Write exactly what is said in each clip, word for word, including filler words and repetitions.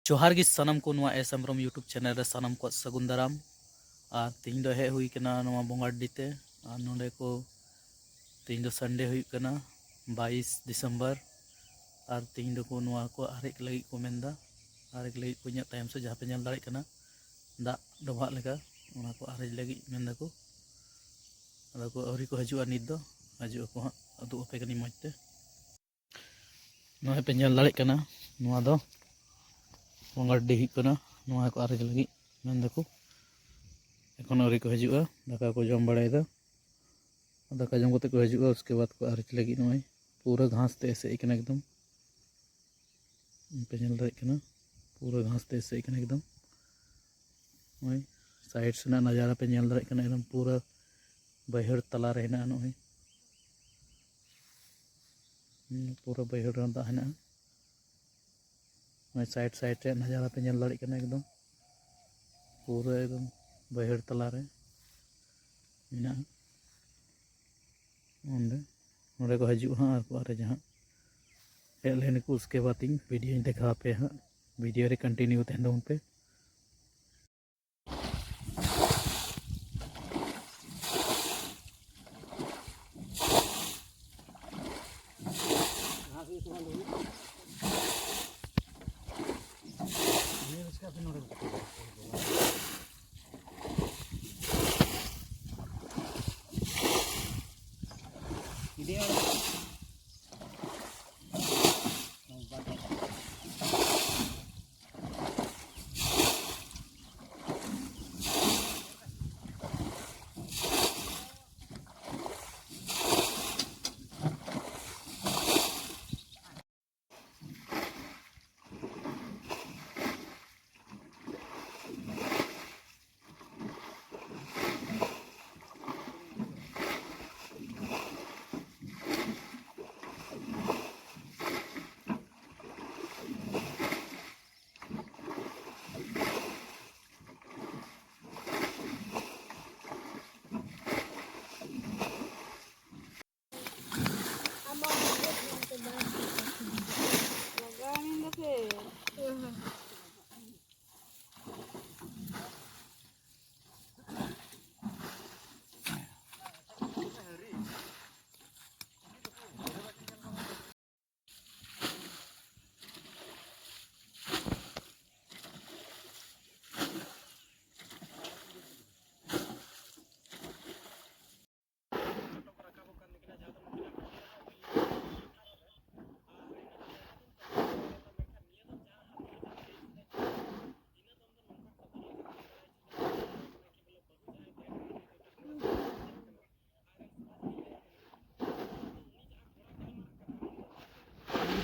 ᱡᱚᱦᱟᱨ ᱜᱮ ᱥᱟᱱᱟᱢ ᱠᱚ, ᱱᱚᱣᱟ ᱮᱥ ᱦᱮᱢᱵᱨᱚᱢ YouTube ᱪᱮᱱᱮᱞ ᱨᱮ ᱥᱟᱱᱟᱢ ᱠᱚᱣᱟᱜ ᱥᱟᱹᱜᱩᱱ ᱫᱟᱨᱟᱢ᱾ ᱟᱨ ᱛᱮᱦᱮᱧ ᱫᱚ ᱦᱮᱡ ᱦᱩᱭ ᱠᱟᱱᱟ ᱱᱚᱣᱟ ᱵᱚᱸᱜᱟᱰᱤ ᱛᱮ᱾ ᱟᱨ ᱱᱚᱰᱮ ᱠᱚ, ᱛᱮᱦᱮᱧ ᱫᱚ ᱥᱟᱱᱰᱮ ᱦᱩᱭᱩᱜ ᱠᱟᱱᱟ, ᱵᱟᱭᱤᱥ ᱰᱤᱥᱮᱢᱵᱚᱨ᱾ ᱟᱨ ᱛᱮᱦᱮᱧ ᱫᱚᱠᱚ ᱱᱚᱣᱟ ᱠᱚ ᱟᱨᱮᱡ ᱞᱟᱹᱜᱤᱫ ᱠᱚ ᱢᱮᱱᱫᱟ᱾ ᱟᱨᱮᱡ ᱞᱟᱹᱜᱤᱫ ᱠᱚ, ᱤᱧᱟᱹᱜ ᱛᱟᱭᱚᱢ ᱥᱮᱫ ᱡᱟᱦᱟᱸ ᱯᱮ ᱧᱮᱞ ᱫᱟᱲᱮᱭᱟᱜ ᱠᱟᱱᱟ, ᱫᱟᱜ ᱰᱚᱵᱷᱟᱜ ᱞᱮᱠᱟ, ᱚᱱᱟ ᱠᱚ ᱟᱨᱮᱡ ᱞᱟᱹᱜᱤᱫ ᱢᱮᱱ ᱫᱟᱠᱚ᱾ ᱟᱫᱚ ᱠᱚ ᱟᱹᱣᱨᱤ ᱠᱚ ᱦᱤᱡᱩᱜᱼᱟ ᱱᱤᱛ ᱫᱚ, ᱦᱤᱡᱩᱜ ᱟᱠᱚ ᱦᱟᱸᱜ, ᱩᱫᱩᱜ ᱟᱯᱮ ᱠᱟᱹᱱᱟᱹᱧ ᱢᱚᱡᱽ ᱛᱮ᱾ ᱱᱚᱜᱼᱚᱭ ᱯᱮ ᱧᱮᱞ ᱫᱟᱲᱮᱭᱟᱜ ᱠᱟᱱᱟ, ᱱᱚᱣᱟ ᱫᱚ ᱵᱚᱸᱜᱟᱰᱤ ᱦᱩᱭᱩᱜ ᱠᱟᱱᱟ᱾ ᱱᱚᱣᱟ ᱠᱚ ᱟᱨᱮᱡ ᱞᱟᱹᱜᱤᱫ ᱢᱮᱱ ᱫᱟᱠᱚ᱾ ᱮᱠᱷᱚᱱ ᱟᱹᱣᱨᱤ ᱠᱚ ᱦᱤᱡᱩᱜᱼᱟ, ᱫᱟᱠᱟ ᱠᱚ ᱡᱚᱢ ᱵᱟᱲᱟᱭᱮᱫᱟ᱾ ᱫᱟᱠᱟ ᱡᱚᱢ ᱠᱟᱛᱮ ᱠᱚ ᱦᱤᱡᱩᱜᱼᱟ, ᱩᱥᱠᱮ ᱵᱟᱫᱽ ᱠᱚ ᱟᱨᱮᱡ ᱞᱟᱹᱜᱤᱫ᱾ ᱱᱚᱜᱼᱚᱭ ᱯᱩᱨᱟᱹ ᱜᱷᱟᱥ ᱛᱮ ᱮᱥᱮᱫ ᱟᱠᱟᱱᱟ ᱮᱠᱫᱚᱢ, ᱯᱮ ᱧᱮᱞ ᱫᱟᱲᱮᱭᱟᱜ ᱠᱟᱱᱟ, ᱯᱩᱨᱟᱹ ᱜᱷᱟᱥ ᱛᱮ ᱮᱥᱮᱫ ᱟᱠᱟᱱᱟ ᱮᱠᱫᱚᱢ᱾ ᱱᱚᱜᱼᱚᱭ ᱥᱟᱭᱤᱰ ᱥᱮᱱᱟᱜ ᱱᱟᱡᱟᱨᱟ ᱯᱮ ᱧᱮᱞ ᱫᱟᱲᱮᱭᱟᱜ ᱠᱟᱱᱟ, ᱮᱠᱫᱚᱢ ᱯᱩᱨᱟᱹ ᱵᱟᱹᱭᱦᱟᱹᱲ ᱛᱟᱞᱟᱨᱮ ᱦᱮᱱᱟᱜᱼᱟ᱾ ᱱᱚᱜᱼᱚᱭ ᱦᱩᱸ, ᱯᱩᱨᱟᱹ ᱵᱟᱹᱭᱦᱟᱹᱲ ᱨᱮᱦᱚᱸ ᱫᱟᱜ ᱦᱮᱱᱟᱜᱼᱟ᱾ ᱱᱚᱜᱼᱚᱭ ᱥᱟᱭᱤᱰ ᱥᱟᱭᱤᱰ ᱨᱮᱭᱟᱜ ᱱᱟᱡᱟᱨᱟ ᱯᱮ ᱧᱮᱞ ᱫᱟᱲᱮᱭᱟᱜ ᱠᱟᱱᱟ, ᱮᱠᱫᱚᱢ ᱯᱩᱨᱟᱹ ᱮᱠᱫᱚᱢ ᱵᱟᱹᱭᱦᱟᱹᱲ ᱛᱟᱞᱟᱨᱮ ᱢᱮᱱᱟᱜᱼᱟ᱾ ᱚᱸᱰᱮ, ᱱᱚᱸᱰᱮ ᱠᱚ ᱦᱤᱡᱩᱜᱼᱟ ᱦᱟᱸᱜ ᱟᱨ ᱠᱚ ᱟᱨᱮᱡᱟ ᱦᱟᱸᱜ᱾ ᱦᱮᱡ ᱞᱮᱱ ᱠᱚ, ᱩᱥᱠᱮ ᱵᱟᱫᱽ ᱤᱧ ᱵᱷᱤᱰᱤᱭᱳᱧ ᱫᱮᱠᱷᱟᱣ ᱟᱯᱮᱭᱟ ᱦᱟᱸᱜ᱾ ᱵᱷᱤᱰᱤᱭᱳ ᱨᱮ ᱠᱚᱱᱴᱤᱱᱤᱭᱩ ᱛᱟᱦᱮᱱ ᱛᱟᱵᱚᱱ ᱯᱮ᱾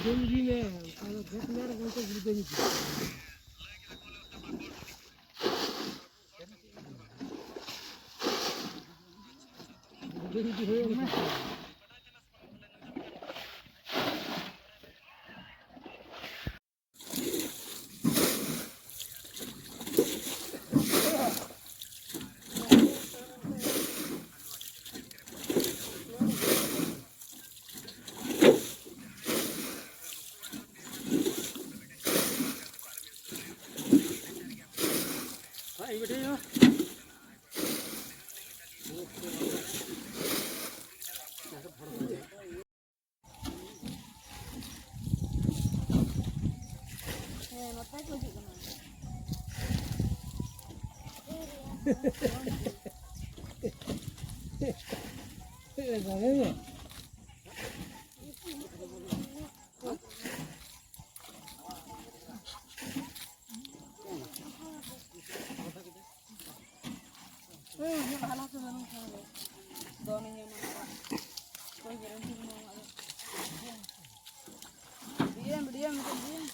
ᱧᱮᱞ ᱤᱫᱤ ᱢᱮ, ᱚᱱᱠᱟ ᱫᱚ ᱵᱮᱥ ᱧᱮᱞ ᱨᱮ ᱜᱚᱢᱠᱮ ᱜᱩᱲᱫᱟᱹ ᱧᱩᱛᱩᱢ᱾ ᱜᱩᱲᱫᱟᱹ ᱧᱩᱛᱩᱢ ᱦᱩᱭᱩᱜ ᱢᱮ᱾ ᱦᱮᱸ, ᱱᱚᱛᱮ ᱠᱚ ᱦᱤᱡᱩᱜ ᱠᱟᱱᱟ᱾ ᱦᱩᱸ, ᱦᱩᱸ, ᱦᱟᱞᱟ ᱥᱮ ᱵᱟᱹᱱᱩᱜ ᱠᱷᱟᱱ ᱫᱚ᱾ ᱫᱚᱱ ᱤᱧ ᱚᱱᱟ᱾ ᱚᱠᱚᱭ guarantee ᱵᱟᱹᱱᱩᱜᱼᱟ ᱟᱫᱚ᱾ ᱵᱤᱭᱮᱢ, ᱵᱤᱭᱮᱢ, ᱵᱤᱭᱮᱢ᱾